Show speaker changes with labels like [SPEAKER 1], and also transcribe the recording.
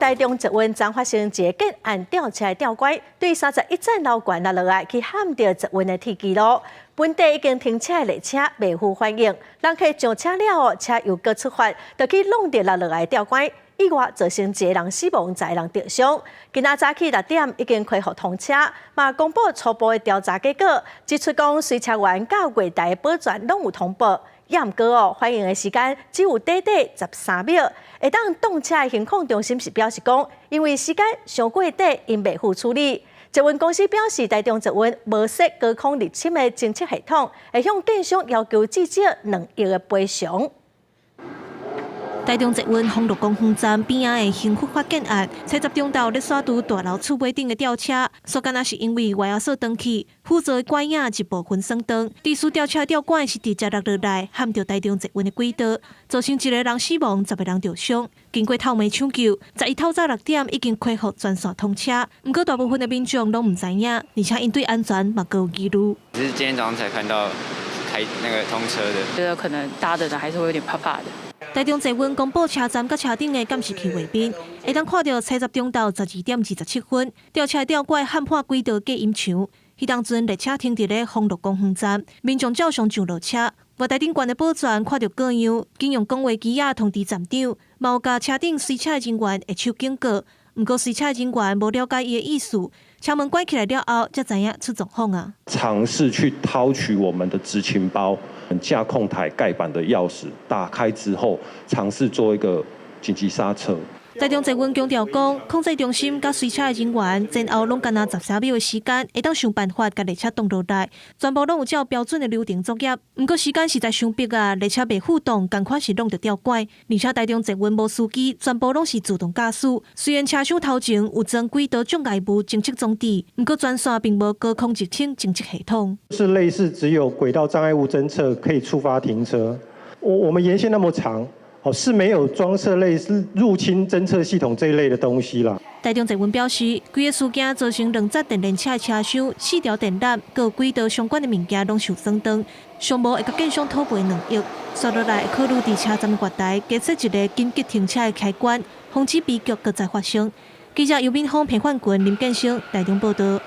[SPEAKER 1] 台中捷運昨發生一个建案吊車吊拐，對31站樓懸落落來，去撼著捷運的鐵支路。本地已經停車的列車袂赴反應，人客上車了後，車又閣出發，就去挵著落落來吊拐，意外造成一个人死亡，十个人著傷。今仔早起6點已經恢復通車，嘛公布初步的調查結果，指出講隨車員佮月台保全攏有通報。也毋過哦，反應的時間只有短短13秒。會當擋車的行控中心是表示講，因為時間傷過短，𪜶袂赴處理。捷運公司表示，台中捷運無設高空入侵的偵測系統，會向建商要求至少2億的賠償。
[SPEAKER 2] 台中捷運豐樂公園站邊仔的興福發建案，初十中晝咧徙佇大樓厝尾頂的吊車，煞敢若是因為外鎖斷去，輔助的拐影一部分損斷。肇事吊車吊拐是直接落落來，撼著台中捷運的軌道，造成一個人死亡，十個人著傷。經過透暝搶救，十一透早6點已經恢復全線通車。毋過大部分的民眾攏毋知影，而且𪜶對安全嘛閣有疑慮。
[SPEAKER 3] 只是今天早上才看到開那個通車的，
[SPEAKER 4] 覺得可能搭的人還是會有點怕怕的。
[SPEAKER 2] 台中捷運公布車站佮車頂的監視器畫面，會當看著初十中晝12點27分，吊車吊拐撼破軌道隔音牆。彼當陣列車停佇咧豐樂公園站，民眾照常上落車。月台頂懸的保全看著各樣，緊用講話機仔通知站長，嘛有共車頂隨車的人員下手警告。毋過隨車人員無了解伊的意思，車門關起來了後，才知影出狀況啊！
[SPEAKER 5] 嘗試去掏取我們的執勤包、駕控台蓋板的鑰匙，打開之後，嘗試做一個緊急剎車。
[SPEAKER 2] 台中捷運強調講，控制中心佮隨車的人員前後攏干焦13秒的時間，會當想辦法共列車擋落來，全部攏有照標準的流程作業。毋過時間實在傷迫啊，列車袂赴動，仝款是挵著吊拐。而且台中捷運無司機，全部攏是自動駕駛。雖然車廂頭前有裝軌道障礙物偵測裝置，毋過全線並無高空入侵偵測系統。
[SPEAKER 6] 是類似只有軌道障礙物偵測可以觸發停車。我們沿線那麼長。哦，是沒有裝設類似入侵偵測系統這一類的東西啦。
[SPEAKER 2] 台中捷運表示，規个事件造成兩節電連車的車廂、四條電纜、閣軌道相關的物件攏受損斷，上無會共建商討賠2億。紲落來會考慮佇車站月台加設一个緊急停車的開關，防止悲劇閣再發生。記者尤敏峰、彭煥群、林建生，台中報導。